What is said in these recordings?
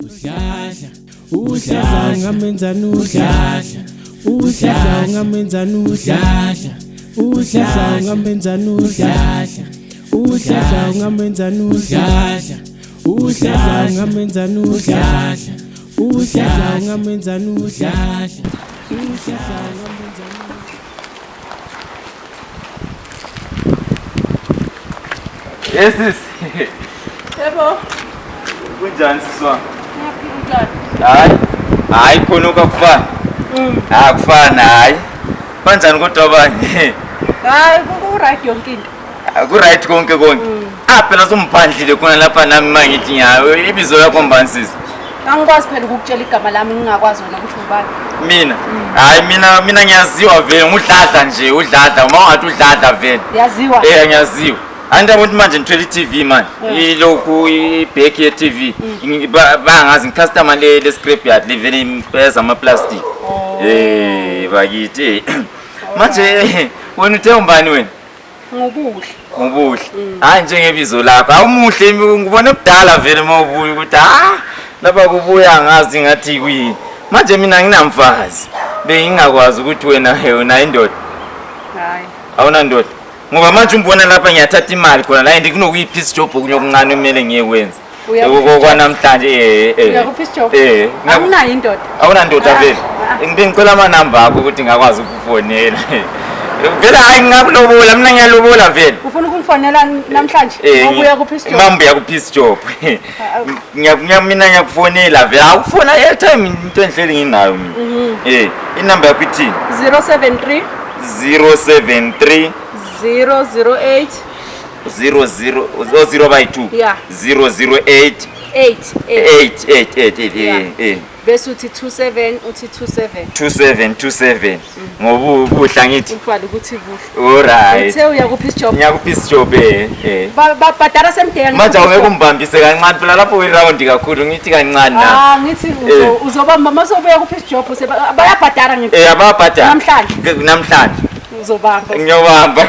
Udladla, udladla ungamenzani udladla. Udladla ungamenzani udladla. Udladla ungamenzani udladla. Udladla ungamenzani udladla. Udladla ungamenzani udladla. Udladla ungamenzani udladla. Udladla ungamenzani. Yes sis. Yebo. Kunjani sisi wami? Ngiyaphila njani? Hayi. Hayi khona okakufani. Ah kufana hayi. Kanjani kodwa abanye? Hayi ku right yonke into. Ku right konke konke. Ah phela somphandlile khona lapha nami mangithi ngiyayo ibizo lakho mbani sisi? Angikwazi phela ukukutshela igama lami ngingakwazi wena ukuthi ubani. Mina. Hayi mina ngiyaziwa vele ngudladla nje udladla uma ungathi udladla vele. Yaziwa. Eh ngiyaziwa. Anti ukuthi manje ngithwele i-TV manje. Ilokhu ibheki ye-TV. Bangazi ngicustomer le scrap yard livele impeza ama plastic. Eh bakithi. Manje wena uthe umbani wena? Ngubuhle. Ubuhle. Hayi njengebizo lakho. Awumuhle ngibona kudala vele mawubuya ukuthi ah lapha kubuya ngazi ngathi kuyini. Manje mina nginamfazi. Bengingakwazi ukuthi wena unayo indoda. Hayi. Awunandoda. Ngoba manje umbona lapha ngiyathatha imali khona la and kunokuyi-piece job okunye okuncane okumele ngiyekwenza. Kwanamhlanje eh eh. Uya ku-piece job? Eh. Anginayo indoda. Awunandoda Ah, vele. ah. Ngibe ngicela amanamba akho ukuthi ngakwazi ukukufonela. Vele hayi ngingakulobola mina ngiyalobola vele. Ufuna ukungifonela namhlanje? Ngobuya ku-piece job. Mambuya ku-piece job. Mina ngiyakufonela vele. Awufona airtime into enhleli nginayo mina. Eh, inamba yakho ithini? 073 073 008 00 0 by 2 Yeah. 008 8 8 8 8 8 8 Yeah. eh bese uthi 27 uthi 27 27 27 ngoba ubuhla ngithi ubhale ukuthi buhle. alright Uthe uya ku-piece job. ngiya ku piece job eh eh Babhadara semdenge. manje awungeke umbambise kancane phela lapho uyi-round kakhulu ngithi kancane na Ah ngithi uzobamba masobuya ku-piece job bayabhadara ngithi. eh ababhadara Namhlanje. Namhlanje Uzobamba. ngiyobamba.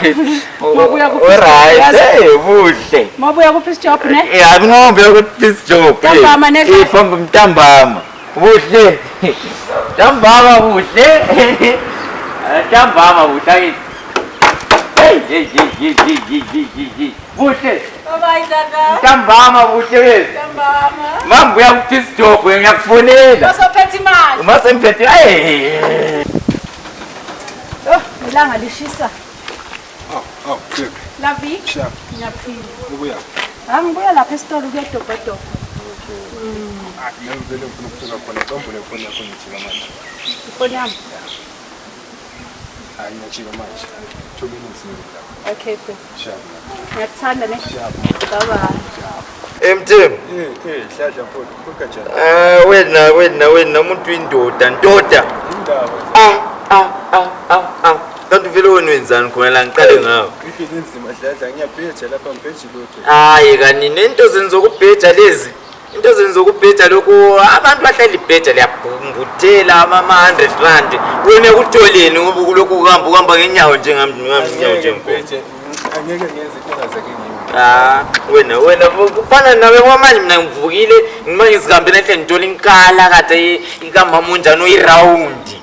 Mabuya ku piece job, Alright, yazi. eh buhle. Mabuya ku-piece job ne? Eh angombe ku piece job. Ntambama ne? Eh phambi ntambama. Buhle. Ntambama buhle. Ntambama buhle akithi. Hey hey hey hey hey hey hey hey hey. Buhle. Bye bye dada. Ntambama buhle wethu. Ntambama. Mambuya ku piece job ngiyakufonela. Masophethe imali. Uma semphethe hey. Oh, ilanga lishisa. Aw, aw, babe. Lavi. Sharp. Ngiyaphila. Ubuya. Ah ngibuya lapha esitolo kuyadobhadobha. Ah, nami vele ngifuna ukufika khona. Combule ifoni yakho ngijika manje. Ifoni yami. Hayi ngiyajika manje. 2 minutes ngibe lapha. Okay, babe. Sharp. Ngiyakuthanda ne. Sharp. Bye bye. Emthembu. Eh, eh, hladla mfowethu. Kuka njani? Ah wena wena wena umuntu indoda ndoda. Indaba. Ah ah ah ah ah. Kanti vele wena wenzani khona la ngiqale ngawo. Impilo inzima dladla ngiyabheja lapha ngibheji lutho. Hayi kanini into zenzokubheja lezi. Into zenzokubheja lokhu abantu bahlala ibheja liyabhumbuthela ama 100 rand. Wena kutholeni ngoba kulokhu uhamba uhamba ngenyawo njengami ngenyawo Angeke njengo. ngibheje. Angeke ngenze into engazake ngiyo. Ah wena wena kufana nawe kwamanje mina ngivukile ngima ngizihambela enhle ngithola inkala kade ikamama unjani oyirawundi.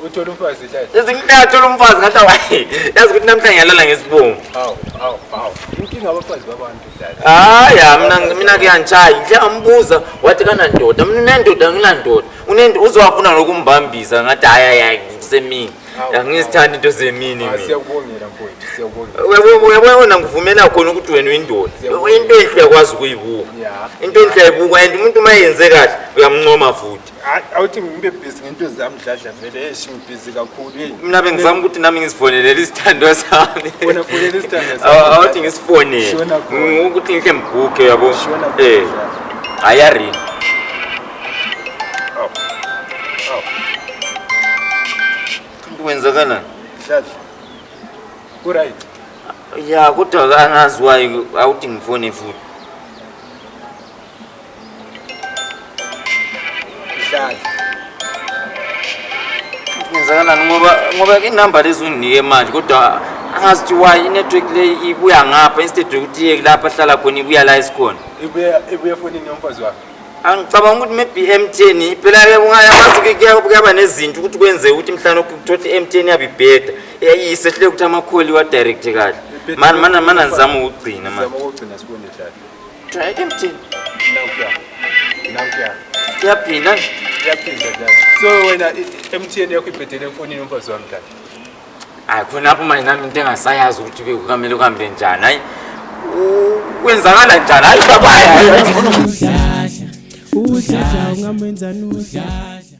Uthola umfazi dladla. Ezintathu umfazi ngathi hayi yazi ukuthi namhlanje ngiyalala ngesibongo. Hawu, hawu, hawu. Inkinga abafazi babantu dladla. Hayi mina kuyangitshaya nje ambuza wathi kanandoda mina unendoda nginandoda unendoda uzowafuna nokumbambisa ngathi hayi hayi kusemini angizithandi into zemini Ah, mina. siyakubongela mfowethu, siyakubongela. Uyabona wena ngivumela khona ukuthi wena uyindoda into enhle uyakwazi ukuyibuka Yeah. into enhle uyayibuka and umuntu uma yenze kahle uyamncoma futhi. Hayi, awuthi ngibe busy ngento zami dladla vele eish ngibhizi kakhulu. Hey. Mina bengizama ukuthi nami ngisifonelele isithandwa sami. Wena fonela isithandwa sakho. Awuthi ngisifonele. Shona khona. Ukuthi ngihle ngibhuke yabo. Shona khona, Eh. dladla. Ayarini. Awu. Awu. Kwenzakalani? Dladla. Ku right. Ya kodwa angazi why awuthi ngifone futhi. Dladla. Kwenzakalani ngoba inamba lezi unginike manje kodwa angazi ukuthi why i-network le ibuya ngapha instead yokuthi iye lapha ahlala khona ibuya la esikhona. Ibuya ibuya efonini yomfazi wakho. Angicabanga ukuthi maybe i-MTN phela ke ungayazi kuyaba nezinto ukuthi kwenzeke ukuthi mhlawumbe ukuthola ukuthi i-MTN yabe ibheda. Isehluleka ukuthi amakholi wa direct kahle. Mana mana mana ngizama ukugcina manje. Zama ukugcina sibone dlala. Try MTN. Nankuya. Nankuya. Iyaphinda. Iyaphinda dlala. So wena i-MTN yakho ibhedele emfonini yomfazi wami dlala. Hayi khonapho manje nami into engasayazi ukuthi bekumele kuhambe njani. Hayi kwenzakala njani? Hayi baba hayi. Udladla, udladla ungamenzani udladla.